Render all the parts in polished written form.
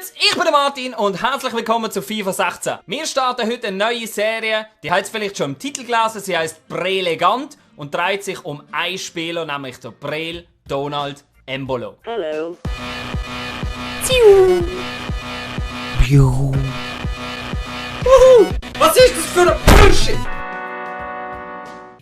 Grüezi, ich bin der Martin und herzlich willkommen zu FIFA 16. Wir starten heute eine neue Serie, die habt ihr vielleicht schon im Titel gelesen, sie heisst Brelegant und dreht sich um einen Spieler, nämlich der Brel Donald Embolo. Hallo. Was ist das für ein Bullshit?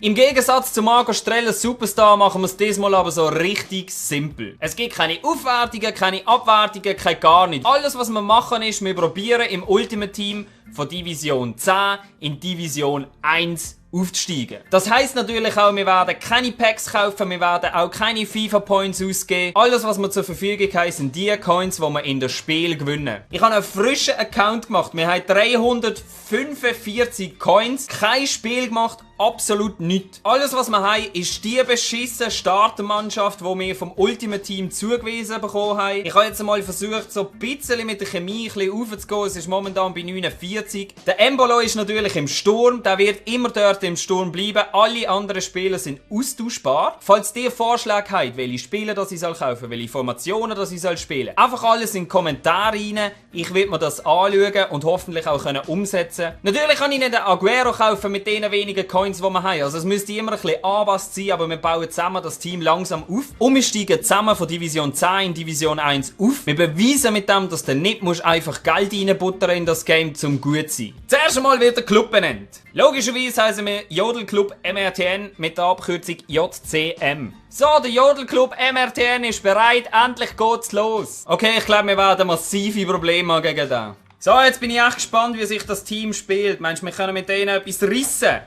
Im Gegensatz zu Marco Streller Superstar machen wir es diesmal aber so richtig simpel. Es gibt keine Aufwertungen, keine Abwertungen, kein gar nichts. Alles was wir machen ist, wir probieren im Ultimate Team von Division 10 in Division 1 aufzusteigen. Das heisst natürlich auch, wir werden keine Packs kaufen, wir werden auch keine FIFA Points ausgeben. Alles was wir zur Verfügung haben, sind die Coins, die wir in das Spiel gewinnen. Ich habe einen frischen Account gemacht, wir haben 345 Coins, kein Spiel gemacht, absolut nichts. Alles was wir haben, ist die beschissene Startermannschaft, die wir vom Ultimate Team zugewiesen bekommen haben. Ich habe jetzt einmal versucht, so ein bisschen mit der Chemie ein bisschen aufzugehen. Es ist momentan bei 49. Der Embolo ist natürlich im Sturm, der wird immer dort im Sturm bleiben. Alle anderen Spieler sind austauschbar. Falls ihr Vorschläge habt, welche Spiele das ich kaufen soll, welche Formationen das ich spielen soll, einfach alles in die Kommentare rein. Ich werde mir das anschauen und hoffentlich auch umsetzen können. Natürlich kann ich nicht den Aguero kaufen mit den wenigen Coins, die wir haben. Also es müsste immer ein bisschen angepasst sein, aber wir bauen zusammen das Team langsam auf. Und wir steigen zusammen von Division 10 in Division 1 auf. Wir beweisen mit dem, dass du nicht einfach Geld reinbuttern in das Game, um gut zu sein. Zuerst einmal wird der Club benannt. Logischerweise heißen wir Jodelclub MRTN mit der Abkürzung JCM. So, der Jodelclub MRTN ist bereit, endlich geht's los. Okay, ich glaube, wir werden massive Probleme haben gegen den. So, jetzt bin ich echt gespannt, wie sich das Team spielt. Meinst du, wir können mit denen etwas rissen?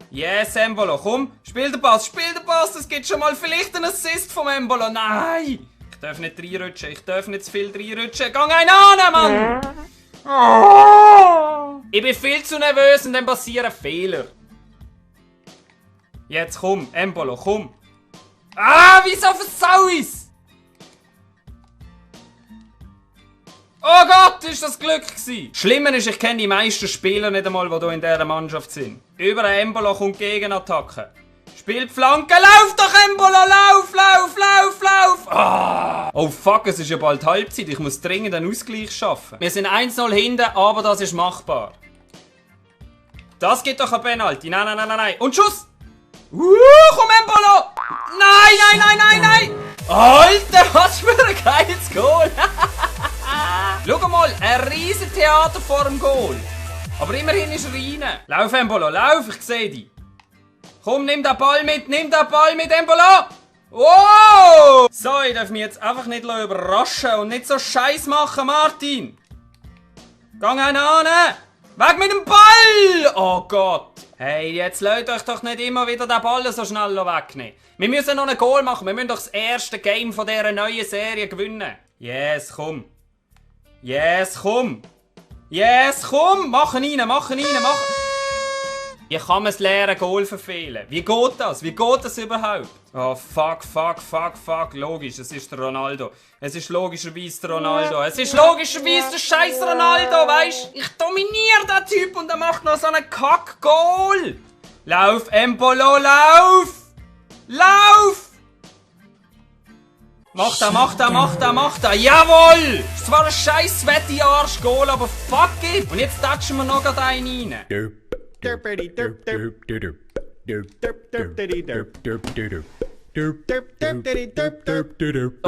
Yes, Embolo, komm, spiel den Pass, das gibt schon mal vielleicht einen Assist vom Embolo. Nein! Ich darf nicht reinrutschen, ich darf nicht zu viel reinrutschen. Gang einen an, Mann! Oh. Ich bin viel zu nervös und dann passieren Fehler. Jetzt komm, Embolo, komm. Ah, wieso versau ich's? Oh Gott, ist das Glück gewesen. Schlimmer ist, ich kenne die meisten Spieler nicht einmal, die hier in dieser Mannschaft sind. Über ein Embolo kommt Gegenattacke. Spielt Flanke, lauf doch Embolo, lauf! Ah. Oh fuck, es ist ja bald Halbzeit, ich muss dringend einen Ausgleich schaffen. Wir sind 1-0 hinten, aber das ist machbar. Das gibt doch ein Penalty, nein. Und Schuss! Komm Embolo! Nein! Alter, was für ein geiles Goal! Schau mal, ein riesen Theater vor dem Goal. Aber immerhin ist er rein. Lauf, Embolo, lauf, ich sehe dich. Komm, nimm den Ball mit, Embolo! Wow! So, ich darf mich jetzt einfach nicht überraschen und nicht so Scheiß machen, Martin. Gang einen an! Weg mit dem Ball! Oh Gott. Hey, jetzt lasst euch doch nicht immer wieder den Ball so schnell wegnehmen. Wir müssen noch ein Goal machen, wir müssen doch das erste Game von dieser neuen Serie gewinnen. Yes, komm. Mach ihn rein. Wie kann man das leere Goal verfehlen? Wie geht das? Überhaupt? Oh, fuck. Logisch, es ist der Ronaldo. Es ist logischerweise der Ronaldo. Es ist logischerweise der scheiß Ronaldo, weißt? Ich dominiere den Typ und er macht noch so einen Kack-Goal. Lauf, Embolo, lauf! Mach da! Jawohl! Es war ein scheiß wette Arsch-Goal, aber fuck it! Und jetzt touchen wir noch gerade einen rein. Da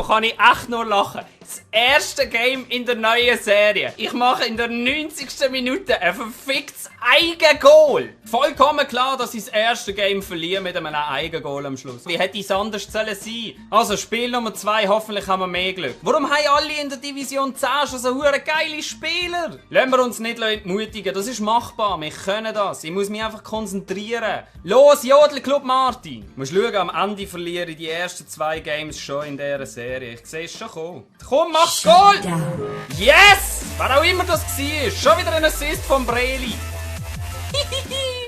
kann ich echt nur lachen. Das erste Game in der neuen Serie. Ich mache in der 90. Minute ein verficktes Eigengoal. Vollkommen klar, dass ich das erste Game verliere mit einem Eigengoal am Schluss. Wie hätte es anders sein sollen? Also Spiel Nummer 2, hoffentlich haben wir mehr Glück. Warum haben alle in der Division 10 schon so hure geile Spieler? Lassen wir uns nicht entmutigen, das ist machbar, wir können das. Ich muss mich einfach konzentrieren. Los, Jodelclub Martin! Du musst schauen, am Ende verliere ich die ersten 2 Games schon in dieser Serie. Ich sehe es schon kommen. Komm, mach's Goal! Yes! Wer auch immer das war. Schon wieder ein Assist von Breli.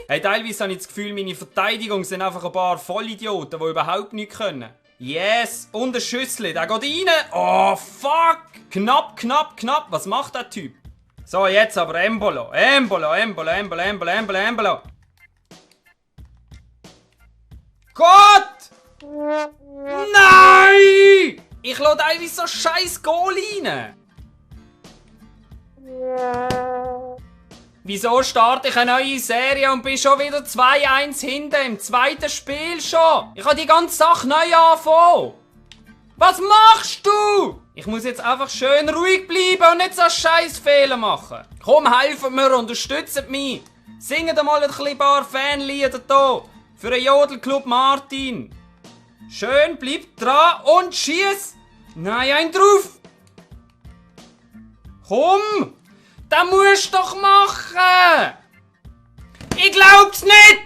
Hey, teilweise habe ich das Gefühl, meine Verteidigung sind einfach ein paar Vollidioten, die überhaupt nichts können. Yes! Und ein Schüssel, der geht rein. Oh, fuck! Knapp. Was macht der Typ? So, jetzt aber Embolo. Gott! Nein! Ich lasse teilweise so scheiß Goal rein. Wieso starte ich eine neue Serie und bin schon wieder 2-1 hinten im zweiten Spiel schon? Ich habe die ganze Sache neu angefangen. Was machst du? Ich muss jetzt einfach schön ruhig bleiben und nicht so scheiß Fehler machen. Komm, helft mir, unterstützt mich. Singt mal ein paar Fanlieder hier für den Jodelclub Martin. Schön, bleib dran und schieß. Nein, ein drauf. Komm, das musst du doch machen. Ich glaub's nicht.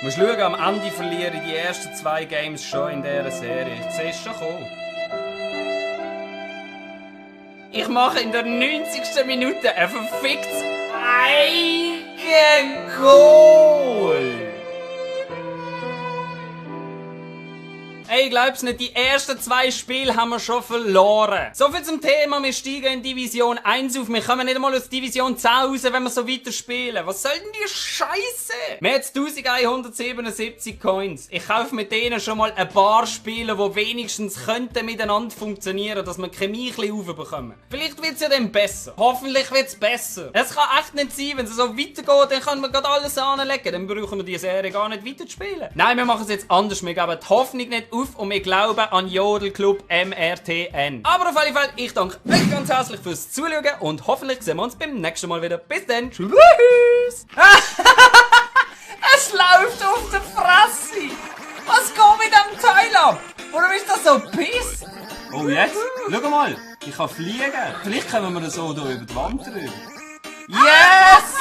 Du musst schauen, am Ende verliere ich die ersten 2 Games schon in dieser Serie. Ich sehe es schon kommen. Ich mache in der 90. Minute ein verficktes Eigengoal. Ey, ich glaub's nicht, die ersten 2 Spiele haben wir schon verloren. So viel zum Thema, wir steigen in Division 1 auf. Wir kommen nicht einmal aus Division 10 raus, wenn wir so weiter spielen. Was soll denn die Scheiße? Wir haben jetzt 1177 Coins. Ich kaufe mit denen schon mal ein paar Spiele, die wenigstens könnten miteinander funktionieren, dass wir Chemie ein bisschen raufbekommen. Vielleicht wird's ja dann besser. Hoffentlich wird's besser. Es kann echt nicht sein, wenn es so weitergeht, dann können wir gerade alles anlegen. Dann brauchen wir die Serie gar nicht weiter zu spielen. Nein, wir machen es jetzt anders. Wir geben die Hoffnung nicht auf und wir glauben an Jodelclub MRTN. Aber auf jeden Fall, ich danke euch ganz herzlich fürs Zuschauen und hoffentlich sehen wir uns beim nächsten Mal wieder. Bis dann. Tschüss. Es läuft auf der Fresse. Was geht mit dem Teil ab? Warum ist das so piss? Oh, jetzt? Schau mal, ich kann fliegen. Vielleicht kommen wir so hier über die Wand drüber. Yes!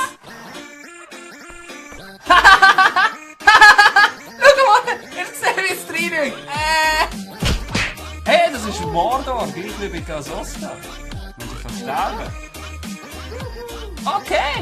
Hey, das ist Mordor, gleich wie bei Gasosta. Und ich kann sterben. Okay.